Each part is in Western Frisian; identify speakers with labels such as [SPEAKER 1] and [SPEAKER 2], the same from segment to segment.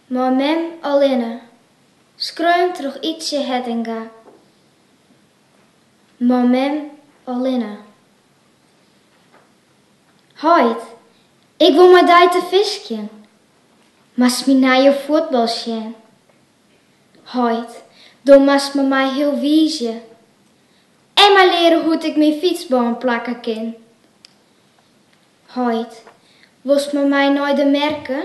[SPEAKER 1] Mei mem allinne. Skreaun troch Ytsje Hettinga. Mei mem allinne. Heit, ik wol mei dy te fiskjen. Moatst myn nije fuotbal sjen. Heit, do moatst mei my healwiizje en my leare hoe't ik myn fytsbân plakke kin. Heit, wolst mei my nei de merke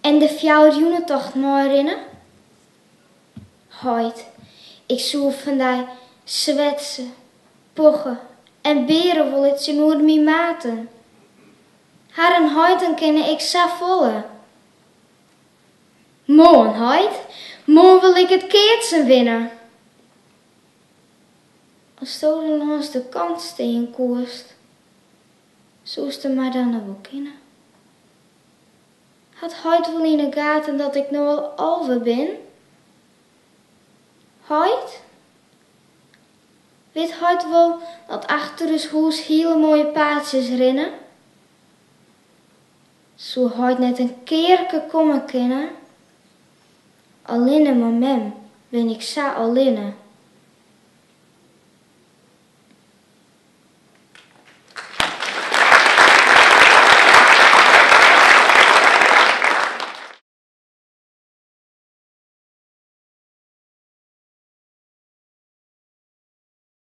[SPEAKER 1] en de Fjouwerjûnetocht meirinne? Heit, ik soe fan dy swetse, poche en beare wolle tsjinoer myn maten. Harren heiten kinne ek safolle. Moarn, heit, moarn wol ik it keatsen winne. Asto der lâns de kant stean koest, soest my dan noch wol kenne. Hat heit wol yn 'e gaten dat ik no al 11 bin? Heit? Wit heit wol dat achter ús hûs hiele moaie paadsjes rinne? Soe heit net in kearke komme kinne? Allinne mei mem bin ik sa allinne.